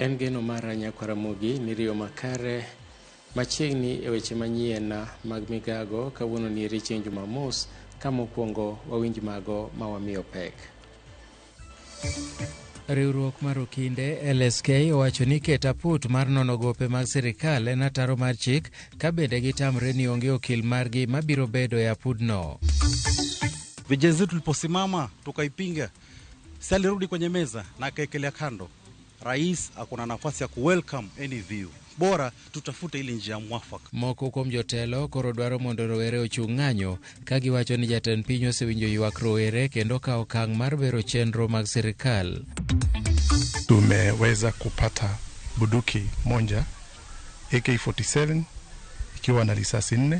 En geno mara nyakwar Ramogi ni riyo makare machiegni e weche manyien mag migago kawuono nieri chieng' Jumamos ka mokwongo wawinj mago ma wamiyo pek. Riwruok mar okinde LSK owacho ni keto aput mar nono gope mag sirikal en ataro mar chik ka bende gitamre ni onge okil margi mabiro bedo e apudno. Vijana zetu tuliposimama tukaipinga, si alirudi kwenye meza na akaekelea kando. Rais akona nafasi ya kuwelcome any view, bora tutafute ile njia mwafaka. Moko kuom jotelo koro dwaro mondo rowere ochung' ng'anyo ka giwacho ni jatend piny osewinjo ywak rowere kendo kawo okang' mar bero chenro mag sirikal. Tumeweza kupata bunduki moja AK47 ikiwa na risasi 4.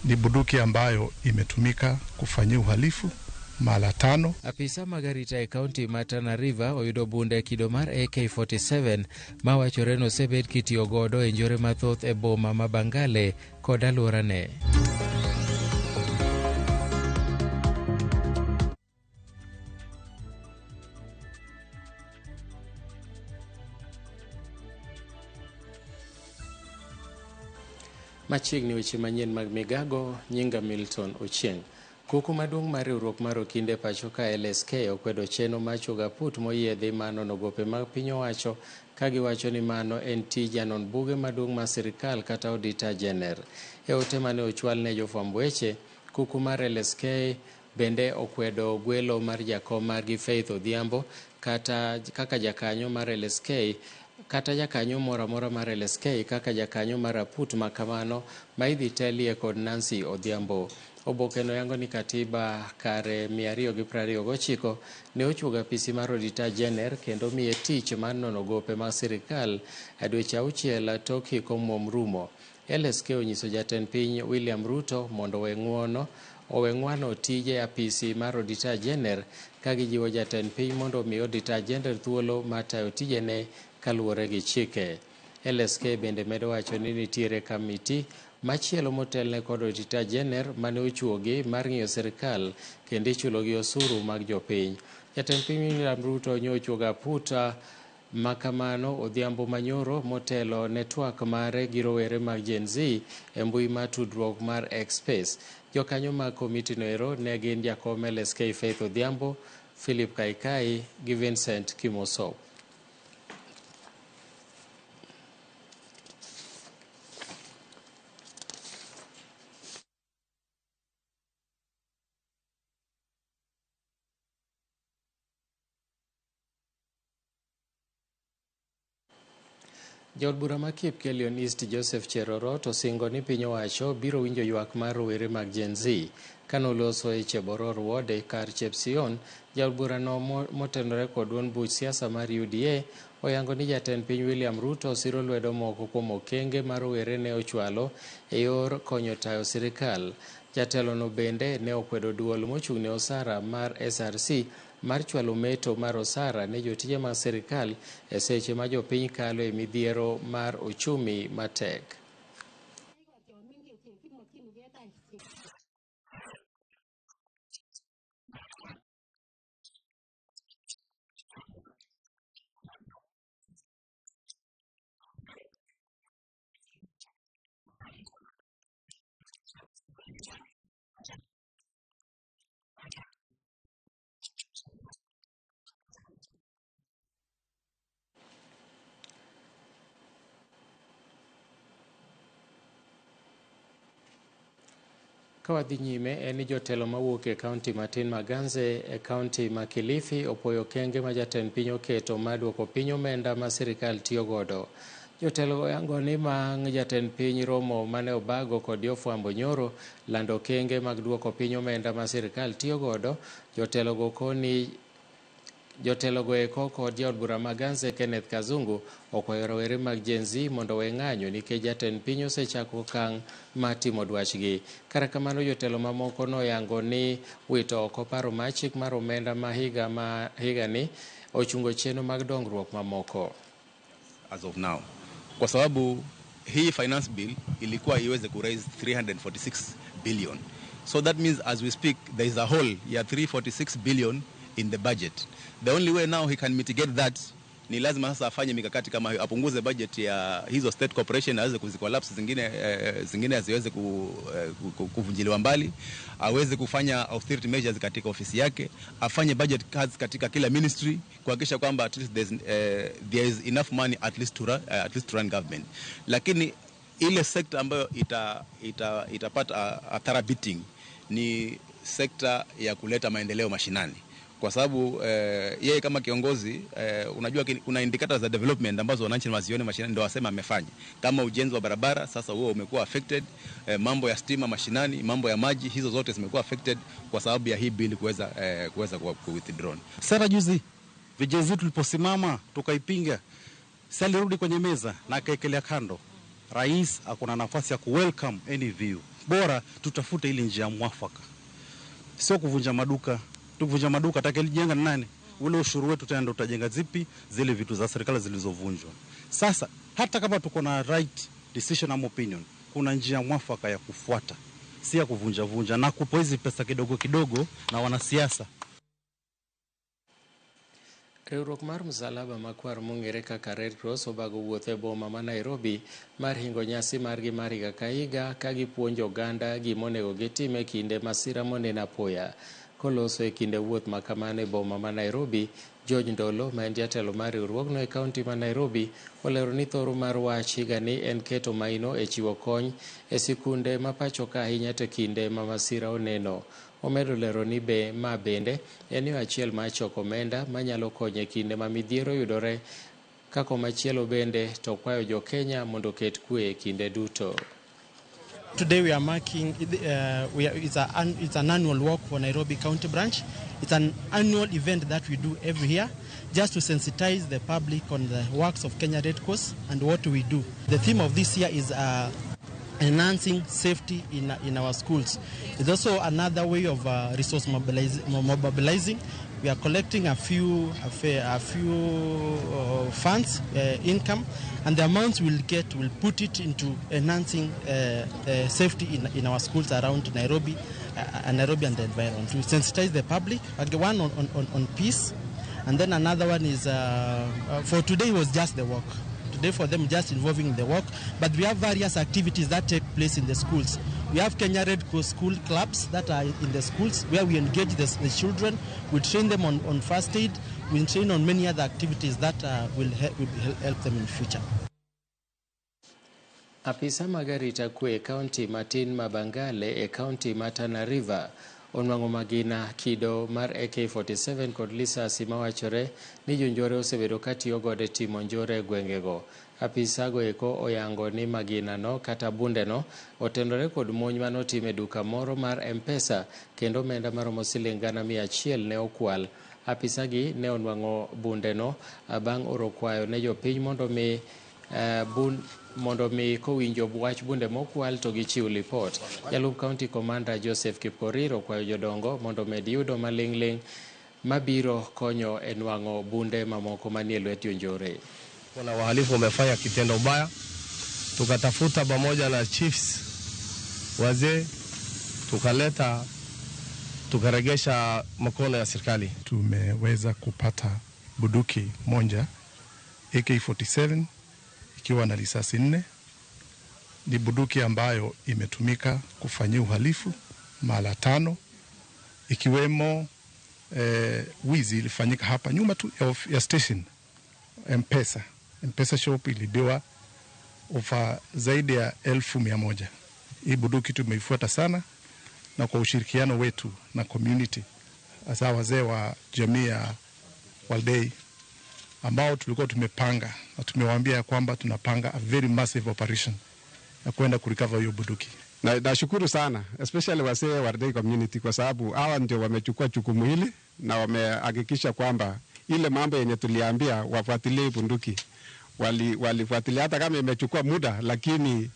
Ni bunduki ambayo imetumika kufanyia uhalifu mara 5. Apisa mag arita e kaunti ma Tana River oyudo bunde e kido mar AK47 mawachore ni osebed kitiyo godo e njore mathoth e boma ma Bangale kod alworane. Machiegni weche manyien mag migago, nyinga Milton Ochieng. Kuku maduong' mar riwruok mar okinde pacho ka LSK okwedo chenro mar chuogo aput moyiedhi mar nono gope mag piny owacho ka giwacho ni mano en tij janon buge maduong' mar sirikal kata Auditor General. E ote mane ochwal ne jofwamb weche, kuku mar LSK bende okwedo gwelo mar jakom margi Faith Odhiambo kata kaka jakanyo mar LSK kata jakanyo moro amora mar LSK kaka jakanyo mar aput makamano ma idhi telie kod Nancy Odhiambo. Oboke no yango ni katiba kare 229 ne ochuogo apisi mar Auditor General kendo miye tich mar nono gope mag sirikal e dweche 6 tok hik omuom rumo. LSK onyiso jatend piny William Ruto mondo owe ng'wano tije apisi mar Auditor General ka gijiwo jatend piny mondo omi Auditor General thuolo mar tayo tijene kaluwore gi chike. LSK bende medo wacho ni nitiere kamiti machielo motelne kod Auditor General mane ochuogi mar ng'iyo sirikal kendo ichulogi osuru mag jopiny. Jatend piny William Ruto nyo ochuogo aput makamano Odhiambo Manyoro motelo ne twak mare gi rowere mag Gen Z e mbui mar tudruok mar X Space. Jokanyo mag komiti no ero ne gin jakom LSK Faith Odhiambo, Philip Kaikai gi Vincent Kimosop. Jaod bura ma Kipkelion East Joseph Cherorot osingo ni piny owacho biro winjo ywak mar rowere mag Gen Z. Kanoloso e Cheboror Ward e kar Chepsion, jaod burano motenore kod duond buch siasa mar UDA oyango ni jatend piny William Ruto osiro lwedo moko kuom okenge ma rowere ne ochwalo e yor konyo tayo sirikal. Jatelono bende ne okwedo duol mochung' ne osara mar SRC mar chwalo meto mar osara ne jotije mag sirikal e seche ma jopiny kalo e midhiero mar ochumi matek. Ka wadhi nyime en ni jotelo mawuok e kaunti matin ma Ganze e kaunti ma Kilifi opoyo okenge ma jatend piny oketo mar duoko piny omenda ma sirikal tiyo godo. Jotelo oyango ni bang' jatend piny romo mane obago kod jofwambo nyoro lando okenge mag duoko piny omenda ma sirikal tiyo godo, jotelo go eko kod jaod bura ma Ganze Kenneth Kazungu okwayo rowere mag Gen Z mondo owe ng'anyo nikech jatend piny osechako okang' mar timo dwachgi. Kata kamano jotelo mamoko noyango ni wito oko paro mar chik mar omenda ma higa ma higani ochungo chenro mag dongruok mamoko. As of now, kwa sababu hii finance bill ilikuwa iweze ku raise 346 billion. So that means as we speak there is a hole ya 346 billion in the budget. The only way now he can mitigate that Ni lazima sasa afanye mikakati kama hiyo, apunguze budget ya hizo state corporation, aweze kuzicollapse zingine, zingine aziweze kuvunjiliwa mbali, aweze kufanya austerity measures katika ofisi yake, afanye budget cuts katika kila ministry kuhakikisha kwamba at least there is enough money at least to run government. Lakini ile sekta ambayo itapata a thorough beating ni sekta ya kuleta maendeleo mashinani, kwa sababu yeye kama kiongozi, unajua kuna indicators za development ambazo wananchi wazione mashinani ndio wasema amefanya, kama ujenzi wa barabara. Sasa huo umekuwa affected, mambo ya stima mashinani, mambo ya maji, hizo zote zimekuwa affected kwa sababu ya hii bill kuweza ku withdrawn. Sasa juzi vijana zetu tuliposimama tukaipinga, si alirudi kwenye meza na akaekelea kando. Rais akona nafasi ya kuwelcome any view, bora tutafute ile njia mwafaka, sio kuvunja maduka. Tukivunja maduka, atakayejenga ni nani? Ule ushuru wetu tena ndio utajenga zipi zile vitu za serikali zilizovunjwa? Sasa hata kama tuko na right decision ama opinion, kuna njia mwafaka ya kufuata, si ya kuvunja vunja na kupo hizi pesa kidogo kidogo na wanasiasa. Riwruok mar Msalaba Makwar mong'ere kaka Red Cross obago wuoth e boma ma Nairobi mar hingo nyasi margi mar higa ka higa ka gipuonjo oganda gimonego gitim e kinde masira moneno apoya. Koloso e kinde wuoth ma kamano e boma ma Nairobi, George Ndolo ma en jatelo mar riwruogno e kaunti ma Nairobi olero ni thoro mar wach higani en keto maino e chiwo kony e sikunde ma pacho ka, ahinya to e kinde ma masira oneno. Omedo lero ni be ma bende en yo achiel mar choko omenda manyalo konyo e kinde ma midhiero yudore, ka komachielo bende to kwayo jo Kenya mondo oket kwe e kinde duto. Today we are marking, it's an annual walk for Nairobi County Branch. It's an annual event that we do every year just to sensitize the public on the works of Kenya Red Cross and what we do. The theme of this year is enhancing safety in our schools. It's also another way of resource mobilizing. We are collecting a few funds, income, and the amounts we'll get, we'll put it into enhancing safety in our schools around Nairobi, Nairobi and the environment. To sensitize the public, again, one on peace, and then another one is, for today was just the walk. Today for them just involving the walk, but we have various activities that take place in the schools. We have Kenya Red Cross school clubs that are in the schools where we engage the children, we train them on first aid, we train on many other activities that will help them in future. Apisa mag arita kwe e kaunti matin ma Bangale e kaunti ma Tana River onwang'o magina kido mar AK47 kod lisasi mawachore ni jonjore osebedo katiyo godo e timo njore e gwengego. Apisago eko oyango ni magina no kata bunde no otenore kod monj manotim e duka moro mar M-Pesa kendo omenda maromo siling 100,000 ne okwal. Apisagi ne onwang'o bundeno bang' oro kwayo ne jopiny mondo mi kowinjo wach bunde mokwal to gichiw lipot. Jalup County Commander Joseph Kipkorir okwayo jodongo mondo omed yudo maling'ling' mabiro konyo e nwang'o bunde mamoko manie lwet jonjore. Kuna wahalifu wamefanya kitendo baya, tukatafuta pamoja na chiefs wazee, tukaleta tukaregesha mkono ya serikali. Tumeweza kupata bunduki moja AK47 ikiwa na risasi nne. Ni bunduki ambayo imetumika kufanyia uhalifu mara tano, ikiwemo wizi ilifanyika hapa nyuma tu ya station M-Pesa. M-Pesa shop iliibiwa over zaidi ya 100,000. Hii bunduki tumeifuata sana, na kwa ushirikiano wetu na community, hasa wazee wa jamii ya Waldei ambao tulikuwa tumepanga na tumewaambia ya kwamba tunapanga a very massive operation ya kwenda kurecover hiyo bunduki. Na nashukuru sana especially wazee wa Wardei community kwa sababu hawa ndio wamechukua jukumu hili na wamehakikisha kwamba ile mambo yenye tuliambia wafuatilie bunduki walifuatilia, hata kama imechukua muda, lakini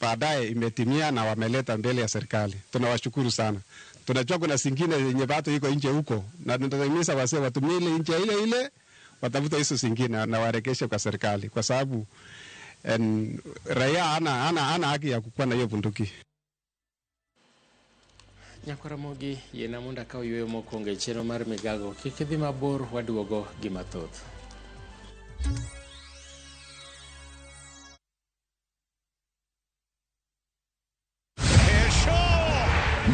baadaye imetimia na wameleta mbele ya serikali. Tunawashukuru sana. Tunajua kuna zingine yenye bado iko nje huko, na tunahimiza wazee watumie ile nje ile ile, watafuta hizo zingine na waregeshe kwa serikali, kwa sababu raia hana haki ya kukuwa na hiyo bunduki. Nyakwaramogi yiena mondo akaw yueyo mokwongo e chenro mar migago. Kik idhi mabor, waduogo gi mathoth.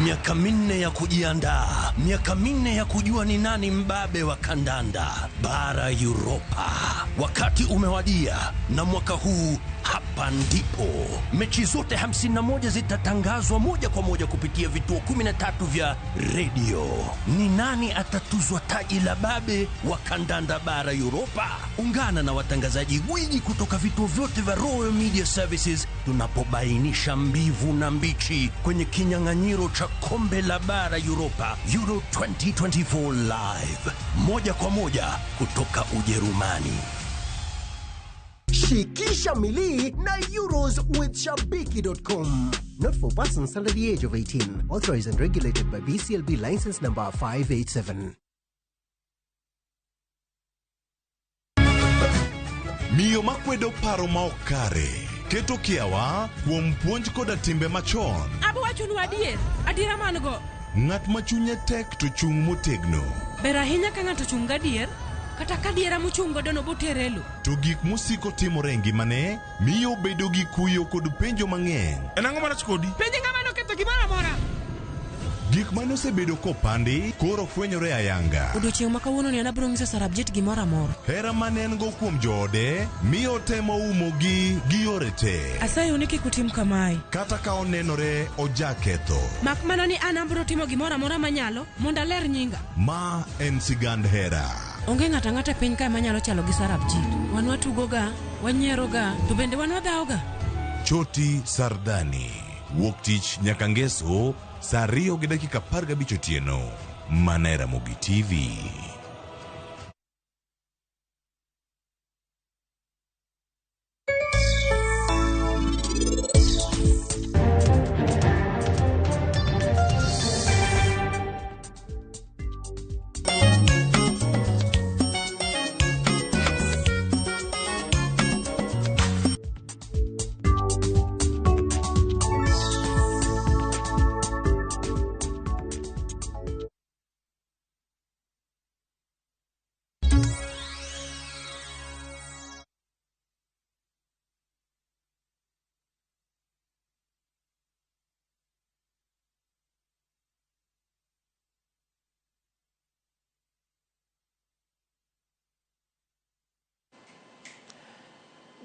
Miaka 4 ya kujiandaa, miaka 4 ya kujua ni nani mbabe wa kandanda bara Europa. Wakati umewadia, na mwaka huu hapa ndipo mechi zote 51 zitatangazwa moja kwa moja kupitia vituo 13 vya redio. Ni nani atatuzwa taji la babe wa kandanda bara Europa? Ungana na watangazaji gwiji kutoka vituo vyote vya Royal Media Services tunapobainisha mbivu na mbichi kwenye kinyang'anyiro cha kombe la bara Europa Euro 2024 live moja kwa moja kutoka Ujerumani. Shikisha milii na Euros with Shabiki.com. Not for persons under the age of 18. Authorized and regulated by BCLB license number 587. Miyo makwedo paro ma ok kare keto kiawa kuom puonj koda timbe machon. Abo wachonu adier, adiera man go. Ng'at ma chunye tek to chung' motegno. Ber ahinya ka ng'ato chung' gadier, kata ka diera mochung' godo no botere lo. To gik mosiko timore e ngimane miyo obedo gi kuyo kod penjo mang'eny. En ang'o marach kodi? Penje ng'ama noketho gimoro amora. Gik mane osebedo kopandi koro fwenyore ayanga. Odiochieng' ma kawuono ni an abiro nyiso Sarabjit gimoro amora. Hera mane en go kuom joode miyo otemo umogi gi yore te. Asayo ni kik utim kamae. Kata ka onenore ojaketho. Mak mana ni an abiro timo gimoro amora manyalo mondo aler nyinga. Ma en sigand hera. Onge ng'ato ang'ata e piny kae manyalo chalo gi Sarabjit. Wan watugoga, wanyieroga, to bende wan wadhawoga. Choti Sardani. Wuok tich nyaka ngeso saa 2:15 otieno. Mana e Ramogi TV.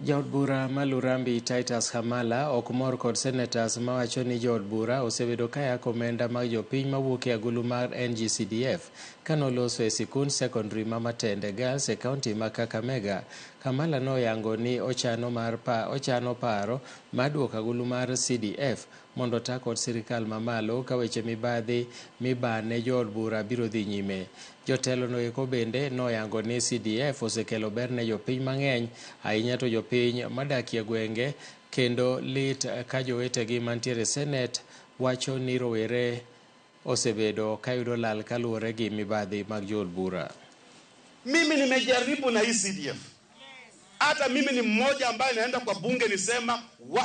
Jaod bura ma Lurambi Titus Hamala ok mor kod senators mawacho ni jood bura osebedo ka yako omenda mag jopiny mawuok e agulu mar NGCDF kanoloso e sikund secondary ma Matende Girls e kaunti ma Kakamega. Hamala noyango ni ochano paro mar duoko agulu mar CDF mondo ota kod sirikal mamalo ka weche mibadhi mibane jood bura biro dhi nyime. Jotelo noeko bende noyango ni CDF osekelo ber ne jopiny mang'eny ahinya to jopiny madakie gwenge kendo lit ka jowetegi mantiere Senate wacho ni rowere osebedo kayudo lal kaluwore gi mibadhi mag jood bura. Mimi nimejaribu na hii CDF. Hata mimi ni mmoja ambaye naenda kwa bunge nisema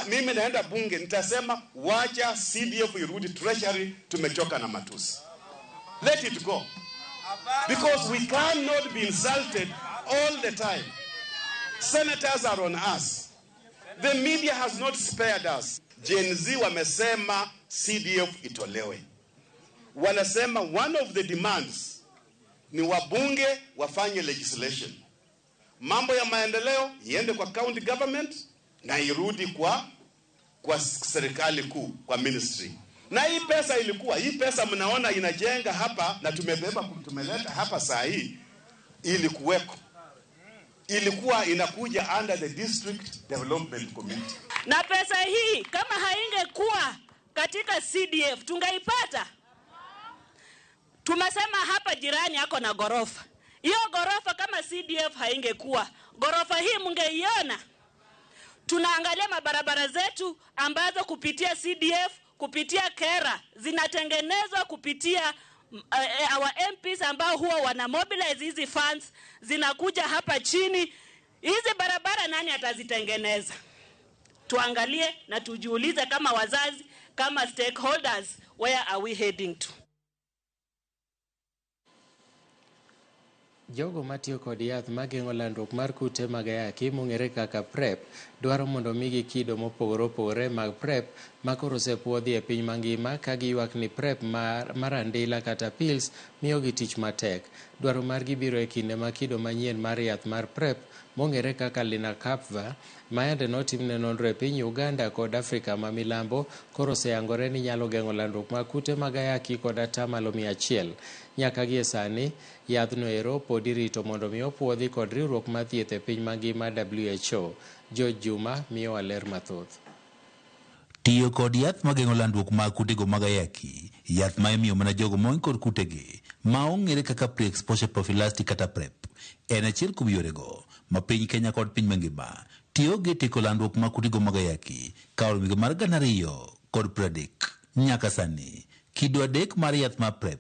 mimi naenda bunge nitasema wacha CDF irudi treasury, tumechoka na matusi. Let it go. Because we cannot be insulted all the time. Senators are on us. The media has not spared us. Gen Z wamesema CDF itolewe. Wanasema one of the demands ni wabunge wafanye legislation. Mambo ya maendeleo iende kwa county government na irudi kwa serikali kuu, kwa ministry. Na hii pesa ilikuwa, hii pesa mnaona inajenga hapa na tumebeba tumeleta hapa saa hii ilikuweko. Ilikuwa inakuja under the District Development Committee. Na pesa hii kama haingekuwa katika CDF tungeipata? Tumesema hapa jirani yako na gorofa. Hiyo gorofa kama CDF haingekuwa, gorofa hii mngeiona. Tunaangalia mabarabara zetu ambazo kupitia CDF, kupitia KERA zinatengenezwa kupitia our MPs ambao huwa wana mobilize hizi funds, zinakuja hapa chini. Hizi barabara nani atazitengeneza? Tuangalie na tujiulize kama wazazi, kama stakeholders, where are we heading to? Jogo matiyo kod yath mageng'o landruok mar kute mag ayaki mong'ere kaka PrEP dwaro mondo omigi kido mopogore opogore mag PrEP ma koro osepuodhi e piny mangima ka giywak ni PrEP mar andila kata pills miyogi tich matek. Dwaro margi biro e kinde ma kido manyien mar yath mar PrEP mong'ere kaka Lenacapavir ma yande notimne nonro e piny Uganda kod Afrika ma milambo koro oseyangore ni nyalo geng'o landruok mag kute mag ayaki kod atamalo 100. Nyaka gie sani, yadhno ero pod irito mondo mi opuodhi kod riwruok mar thieth e piny mangima WHO. George Juma miyowa ler mathoth. Tiyo kod yath mageng'o landruok mag kutego mag ayaki, yath ma imiyo mana jogo moing kod kutegi, ma ong'ere kaka pre-exposure prophylaxis kata PrEP, en achiel kuom yorego ma piny Kenya kod piny mangima tiyo gi tieko landruok mag kutego mag ayaki ka oromo higa mar 2030. Nyaka sani, kido 3 mar yath mar PrEP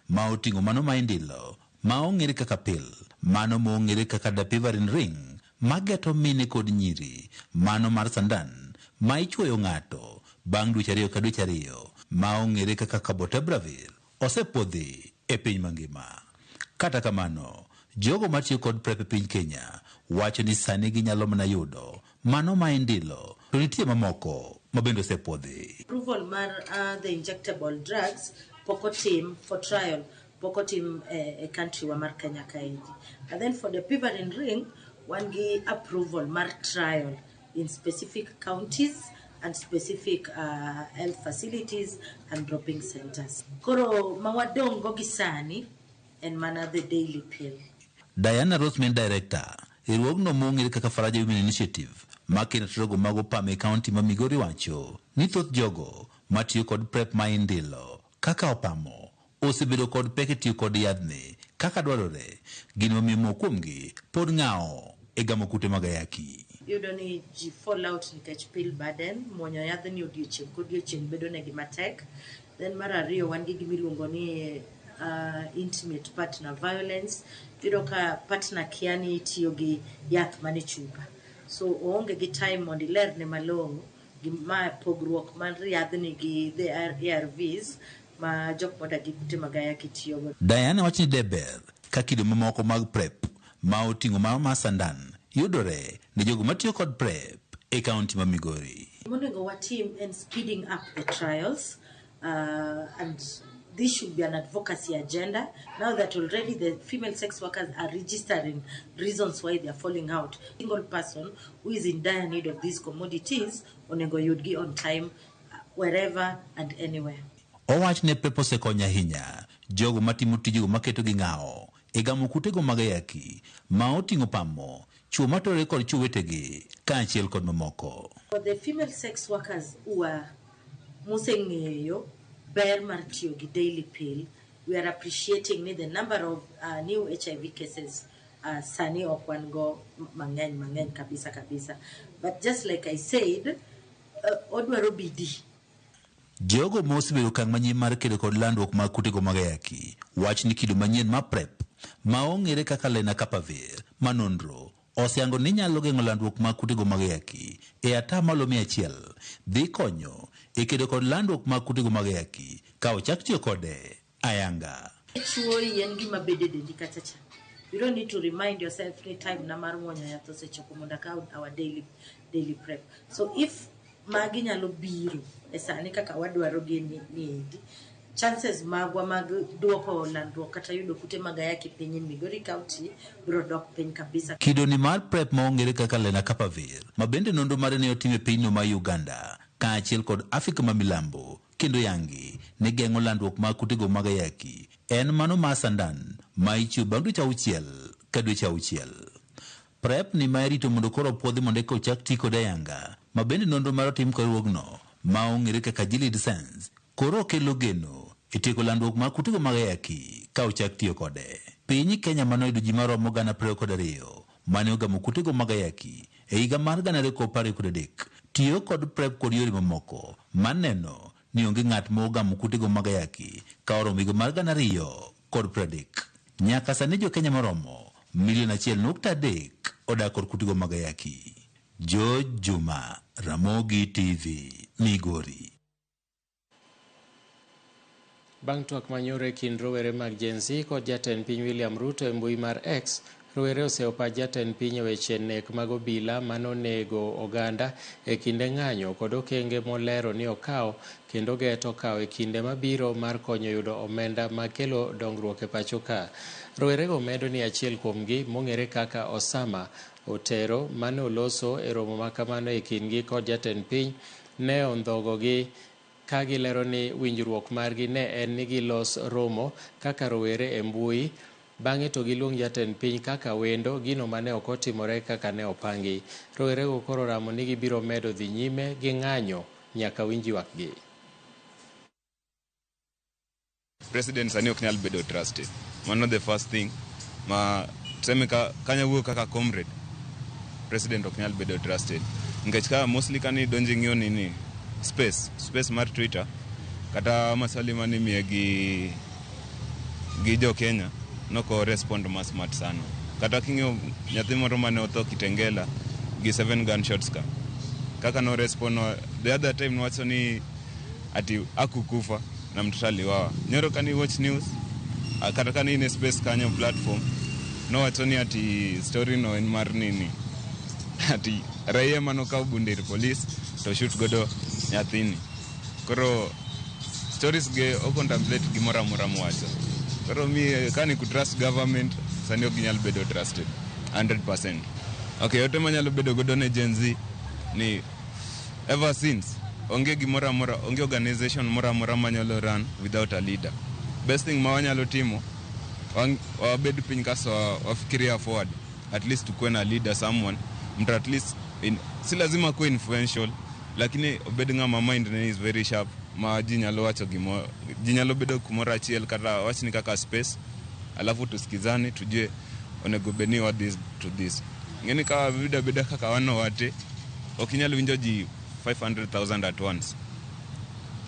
ma oting'o mano ma indilo, ma ong'ere kaka pill, mano ma ong'ere kaka dapivirine ring, mageto mine kod nyiri, mano mar sandan, ma ichuoyo ng'ato bang' dweche 2 ka dweche 2, ma ong'ere kaka cabotegravir, osepuodhi e piny mangima. Kata kamano, jogo matiyo kod PrEP e piny Kenya wacho ni sani ginyalo mana yudo mano ma indilo, to nitie mamoko ma bende osepuodhi. Approval mar the injectable drugs pok otim for trial, pok otim e country wa mar Kenya kaendi. And then for the dapivirine ring, wan gi approval mar trial in specific counties and specific health facilities and dropping centers. Koro ma wadong' go gi sani en mana the daily pill. Diana Rossman, director riwruogno mong'ere kaka Faraja Women Initiative makeno tirogo mag opam e kaunti ma Migori wacho ni thoth jogo matiyo kod PrEP ma indilo kaka opamo osebedo kod pek e tiyo kod yadhni kaka dwarore, gino mamiyo moko kuomgi pod ng'awo e gamo kute mag ayaki. Iyudo ni ji fall out nikech pill burden, muonyo yadhni odiochieng' kodiochieng' bedo negi matek. Then mar ariyo wan gi gimiluongo ni intimate partner violence. Iyudo ka partner kia ni itiyo gi yath mane chupa. So oonge gi time mondo ilerne malong'o gima pogruok mar yadhni gi the ARVs ma jok modak gi kute mag ayaki tiyogo. Diana wacho ni deber ka kido mamoko mag PrEP ma oting'o mano mar sandan yudore ne jogo matiyo kod PrEP e kaunti ma Migori. Monego watim en speeding up the trials, and this should be an advocacy agenda. Now that already the female sex workers are registering reasons why they are falling out. Single person who is in dire need of these commodities onego yudgi on time, wherever and anywhere. Owach ne PrEP osekonyo ahinya jogo matimo tijego maketo gi ng'awo e gamo kutego mag ayaki ma oting'o pamo, chwo materore kod chwo wetegi kaachiel kod mamoko. For the female sex workers who are moseng'eyo ber mar tiyo gi daily pill, we are appreciating ni the number of new HIV cases sani ok wan go mang'eny mang'eny kabisa kabisa. But just like I said, odwaro bidii. Jogo mosebedo okang' manyien mar kedo kod landruok mag kutego mag ayaki wach ni kido manyien mar PrEP ma ong'ere kaka Lenacapavir ma nonro oseyango ni nyalo geng'o landruok mag kutego mag ayaki e atamalo 100 dhi konyo e kedo kod landruok mag kutego mag ayaki ka ochak tiyo kode ayanga. Chuoyi en gima bedo e dendi kacha cha. You don't need to remind yourself ni time na mar muonyo yath osechopo mondo akaw our daily PrEP. So if magi nyalo biro e sani kaka wadwaro gi ni endi, chances magwa mag duoko landruok kata yudo kute mag ayaki piny in Migori County biro dok piny kabisa. Kido ni mar PrEP ma ong'ere kaka Lenacapavir ma bende nonro mare ne otim e pinyno ma Uganda kaachiel kod Afrika ma milambo kendo yangi ne geng'o landruok mag kutego mag ayaki en mano mar sandan ma ichiwo bang' dweche 6 ka dweche 6. PrEP ni ma irito mondo koro opuodhi mondo eka ochak ti kode ayanga ma bende nonro mar otim kod riwruogno ma ong'ere kaka Gilead Science koro kelo geno e tieko landruok mag kutego mag ayaki ka ochak tiyo kode. Piny Kenya manoyudo ji maromo 22,000 mane ogamo kutego mag ayaki e higa mar 2023 tiyo kod PrEP kod yore mamoko maneno ni onge ng'at ma ogamo kutego mag ayaki ka oromo higa mar 2030. Nyaka sani jo Kenya moromo milion 1.3 odak kod kutego mag ayaki. George Juma, Ramogi TV, Migori. Bang' twak manyoro e kind rowere mag Gen Z kod jatend piny William Ruto e mbui mar X, rowere oseyo pach jatend piny e weche nek mag obila manonego oganda e kinde ng'anyo kod okenge molero ni okawo kendo geto kawo e kinde mabiro mar konyo yudo omenda makelo dongruok e pacho ka. Rowerego medo ni achiel kuomgi mong'ere kaka Osama Otero mane oloso e romo ma kamano e kindgi kod jatend piny ne ondhogogi ka gilero ni winjruok margi ne en ni gilos romo kaka rowere e mbui bang'e to giluong jatend piny kaka wendo gino mane ok otimore kaka ne opangi. Rowerego koro ramo ni gibiro medo dhi nyime gi ng'anyo nyaka winj ywakgi. President sani ok nyal bedo trusted. Mano the first thing ma tuseme ka kanya wuoyo kaka comrade. President ok nyal bedo trusted. Nikech ka mostly kani donjo ing'iyo nini space mar Twitter kata maswali mane imiye gi jo Kenya noko respond ma smart sana. Kata king'iyo nyathi moro mane otho Kitengela gi 7 gunshots ka. Kaka no respond the other time nowacho ni ati akukufa na mtoto aliwawa. Nyoro kani watch news kata kani in space kanyo platform nowacho ni ati story no en mar nini ati raia manokawo bunde ir police to shoot godo nyathini. Koro stories ge o contemplate gimoro amora mowacho. Koro mi kani ku trust government sani ok ginyal bedo trusted 100%. Okay, ote manyalo bedo godo ne Gen Z ni ever since onge gimoro amora, onge organization moro amora manyalo run without a leader. Best thing ma wanyalo timo wabed piny kaso wafikiria forward, at least tukuwe na leader someone mtu at least si lazima kuwe influential, lakini obed ng'ama mind ne is very sharp ma ji nyalo wacho gimo, ji nyalo bedo kumoro achiel kata wachni kaka space, alafu tusikizane tujue onego bed ni what this to this. Ng'eni ka wabeda beda kaka wan wate ok inyal winjo ji 500,000 at once.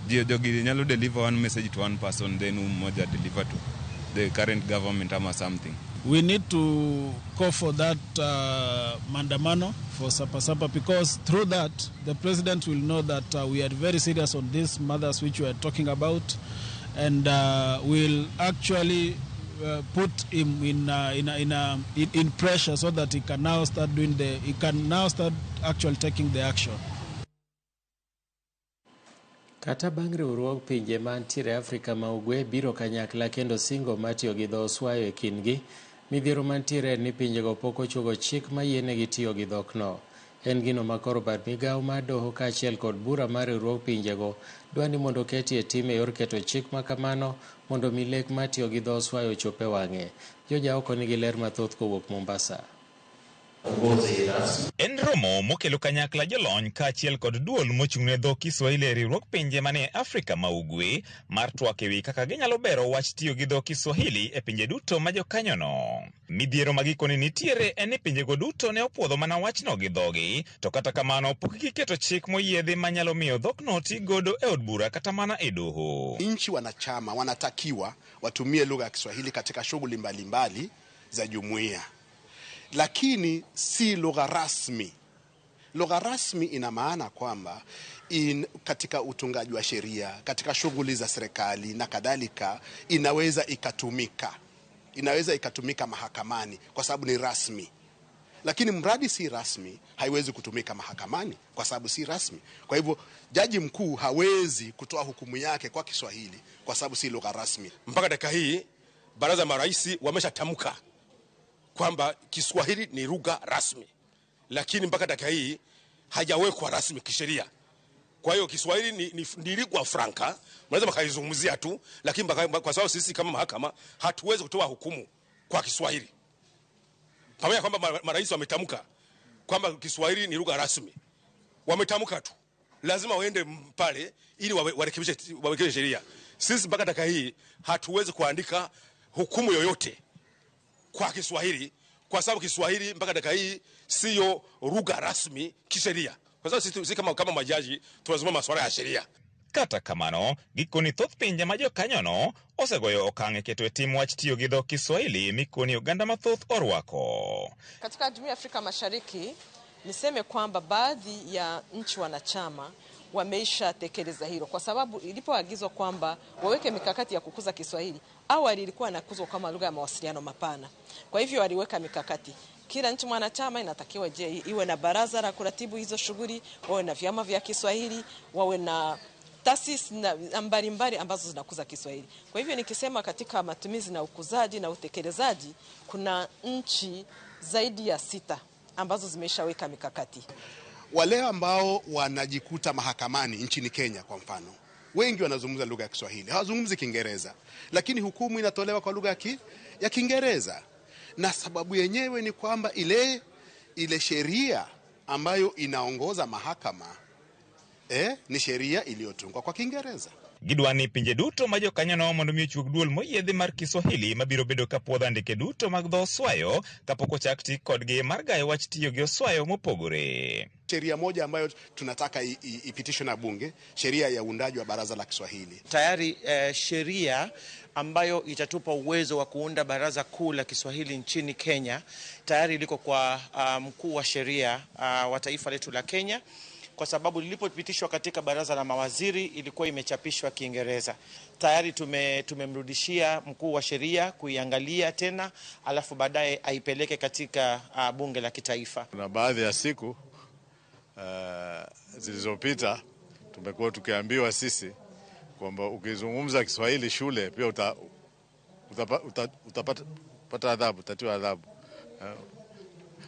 Jogi nyalo deliver one message to one person, then mmoja deliver to the current government ama something. We need to call for that mandamano for Sapa Sapa, because through that the president will know that we are very serious on these matters which we are talking about, and will actually put him in pressure so that he can now start doing the he can now start actually taking the action. Kata bang' riwruog pinje mantiere Afrika ma Ugwe biro kanyakla kendo singo matiyo gi dho Oswayo e kindgi, midhiero mantiere en ni pinjego pok ochuogo chik mayienegi tiyo gi dhokno. En gino ma koro bad migawo mar doho kaachiel kod bura mar riwruog pinjego dwa ni mondo oketie tim e yor keto chik ma kamano mondo mi lek matiyo gi dho Oswayo ochop e wang'e. Joja oko nigi ler mathoth kowuok Mombasa. En romo mokelo kanyakla jolony kaachiel kod duol mochung'ne dho Kiswahili e riwruog pinje manie Afrika ma Ugwe mar twak ewi kaka ginyalo bero wach tiyo gi dho Kiswahili e pinje duto ma jokanyono. Midhiero ma gikone nitiere en ni pinjego duto ne opuodho mana wachno gi dhogi, to kata kamano pok giketo chik moyiedhi manyalo miyo dhokno ti godo e od bura kata mana e doho. Nchi wanachama wanatakiwa watumie lugha ya Kiswahili katika shughuli mbalimbali za jumuiya, lakini si lugha rasmi. Lugha rasmi ina maana kwamba katika utungaji wa sheria, katika shughuli za serikali na kadhalika, inaweza ikatumika. Inaweza ikatumika mahakamani kwa sababu ni rasmi. Lakini mradi si rasmi, haiwezi kutumika mahakamani kwa sababu si rasmi. Kwa hivyo jaji mkuu hawezi kutoa hukumu yake kwa Kiswahili kwa sababu si lugha rasmi. Mpaka dakika hii baraza marais wameshatamka kwamba Kiswahili ni lugha rasmi, lakini mpaka dakika hii hajawekwa rasmi kisheria. Kwa hiyo Kiswahili ni lugha franca, mnaweza mkaizungumzia tu, lakini kwa sababu sisi kama mahakama hatuwezi kutoa hukumu kwa Kiswahili. Pamoja kwamba marais wametamka kwamba Kiswahili ni lugha rasmi, wametamka tu, lazima waende pale ili warekebishe sheria. Sisi mpaka dakika hii hatuwezi kuandika hukumu yoyote kwa Kiswahili kwa sababu Kiswahili mpaka dakika hii sio lugha rasmi kisheria. Kwa sababu sisi kama majaji tunazungumza masuala ya sheria. Kata kamano, gikoni thoth pinje ma jokanyono osegoyo okang' e keto e tim wach tiyo gi dho Kiswahili mikoni oganda mathoth orwako. Katika Jumuiya ya Afrika Mashariki niseme kwamba baadhi ya nchi wanachama wameishatekeleza hilo, kwa sababu ilipoagizwa kwamba waweke mikakati ya kukuza Kiswahili, awali ilikuwa inakuzwa kama lugha ya mawasiliano mapana. Kwa hivyo waliweka mikakati. Kila nchi mwanachama inatakiwa je, iwe na baraza la kuratibu hizo shughuli, wawe na vyama vya Kiswahili, wawe na taasisi mbalimbali ambazo zinakuza Kiswahili. Kwa hivyo nikisema katika matumizi na ukuzaji na utekelezaji, kuna nchi zaidi ya 6 ambazo zimeshaweka mikakati. Wale ambao wanajikuta mahakamani nchini Kenya kwa mfano, wengi wanazungumza lugha ya Kiswahili, hawazungumzi Kiingereza, lakini hukumu inatolewa kwa lugha ya Kiingereza. Na sababu yenyewe ni kwamba ile sheria ambayo inaongoza mahakama ni sheria iliyotungwa kwa Kiingereza. Gidwani pinje duto ma jokanyono mondo mi ochuog duol moyiedhi mar Kiswahili mabiro bedo ka puodho andike duto mag dho Oswayo kapok ochak ti kodgi mar gayo wach tiyo gi Oswayo mopogore. Sheria moja ambayo tunataka ipitishwe na bunge, sheria ya uundaji wa baraza la Kiswahili. Tayari sheria ambayo itatupa uwezo wa kuunda baraza kuu la Kiswahili nchini Kenya tayari liko kwa mkuu wa sheria wa taifa letu la Kenya, kwa sababu lilipopitishwa katika baraza la mawaziri ilikuwa imechapishwa Kiingereza. Tayari tumemrudishia mkuu wa sheria kuiangalia tena, alafu baadaye aipeleke katika bunge la kitaifa. Na baadhi ya siku zilizopita tumekuwa tukiambiwa sisi kwamba ukizungumza Kiswahili shule pia utapata adhabu, utatiwa adhabu.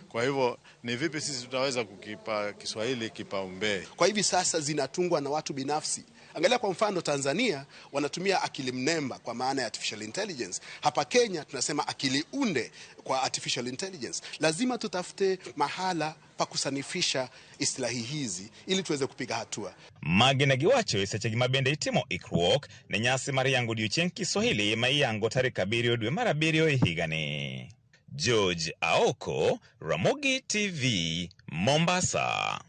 Kwa hivyo ni vipi sisi tunaweza kukipa Kiswahili kipaumbele? Kwa hivi sasa zinatungwa na watu binafsi. Angalia kwa mfano Tanzania wanatumia akili mnemba kwa maana ya artificial intelligence. Hapa Kenya tunasema akili unde kwa artificial intelligence. Lazima tutafute mahala pa kusanifisha istilahi hizi ili tuweze kupiga hatua. Magi ne giwacho e seche ma bende itimo ikruok ne nyasi mar yango odiochieng' Kiswahili ma iyango tarik 7 dwe mar 7 e higani. George Aoko, Ramogi TV, Mombasa.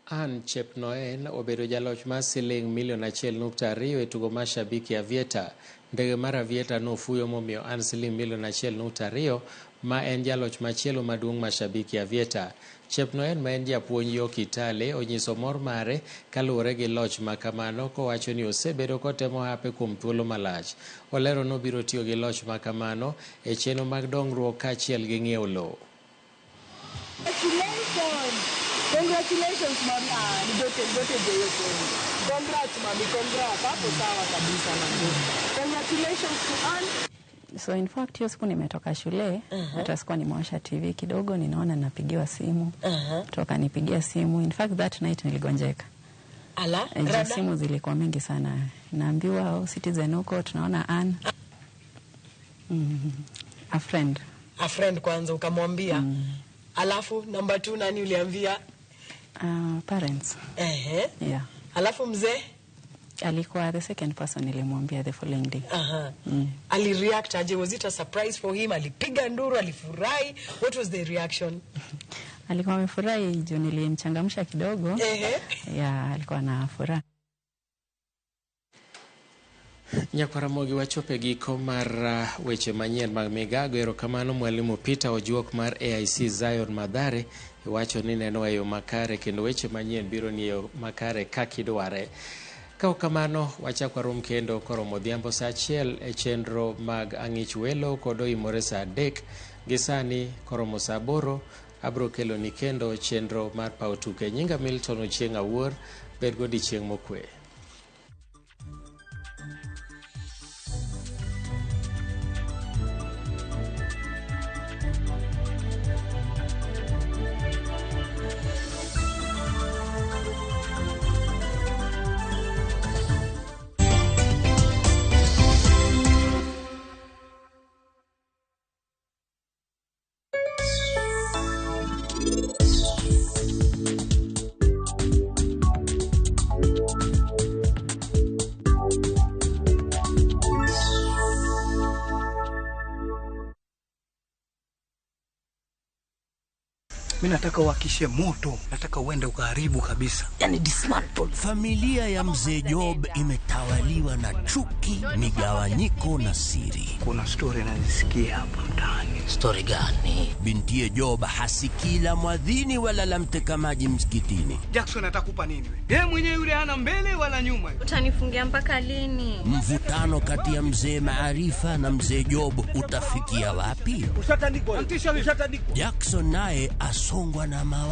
Ann Chepnoen obedo jaloch mar siling milion 1.2 e tugo mar Shabiki Aviator. Ndege mar Aviator nofuyo momiyo Ann siling milion 1.2 ma en jaloch machielo maduong' mar Shabiki Aviator. Chepnoen ma en japuonj yo Kitale onyiso mor mare kaluwore gi loch ma kamano kowacho ni osebedo kotemo hape kuom thuolo malach. Olero nobiro tiyo gi loch ma kamano e chenro mag dongruok kaachiel gi ng'iewo lowo. Congratulations mami. Congrats mami, congrats. Hapo sawa kabisa mami. Congratulations to Ann. So in fact hiyo siku nimetoka shule, hata sikuwa nimewasha TV kidogo, ninaona napigiwa simu. Toka nipigia simu. In fact that night niligonjeka. Ala, rada? Simu zilikuwa mingi sana. Naambiwa oh, Citizen huko tunaona Ann. A friend. A friend kwanza ukamwambia. Alafu number 2 nani uliambia? Parents. Yeah. Alafu mzee? Alikuwa the second person nilimwambia the following day. Alireact aje? Was it a surprise for him? Alipiga nduru, alifurahi? What was the reaction? Alikuwa amefurahi juu nilimchangamsha kidogo. Yeah, alikuwa na furaha. Nyakwaramogi wachope giko mar weche manyien mag migago. Erokamano mwalimu Peter Ojuok mar AIC Zion Mathare iwacho ni neno e yo makare kendo weche manyien biro ni yo makare kaka idware. Ka kamano wachak warom kendo koromo odhiambo saa 1 e chenro mag Ang'ich Welo kod Oimore saa 3 gi sani koromo saa 8 abro keloni kendo chenro mar paw tuke. Nyinga Milton Ochieng' Awuor, bed godiechieng' mokwe. Mi nataka uhakishe moto, nataka uende ukaharibu kabisa, yani dismantle. Familia ya mzee Job imetawaliwa na chuki, migawanyiko na siri. Kuna stori nazisikia hapa mtaani. Stori gani? Bintiye Job hasikii la mwadhini wala la mteka maji msikitini. Jackson atakupa nini we? Yeye mwenyewe yule hana mbele wala nyuma. Utanifungia mpaka lini? Mvutano kati ya mzee Maarifa na mzee Job utafikia wapi? Ushatandikwa. Jackson naye asongwa na mawa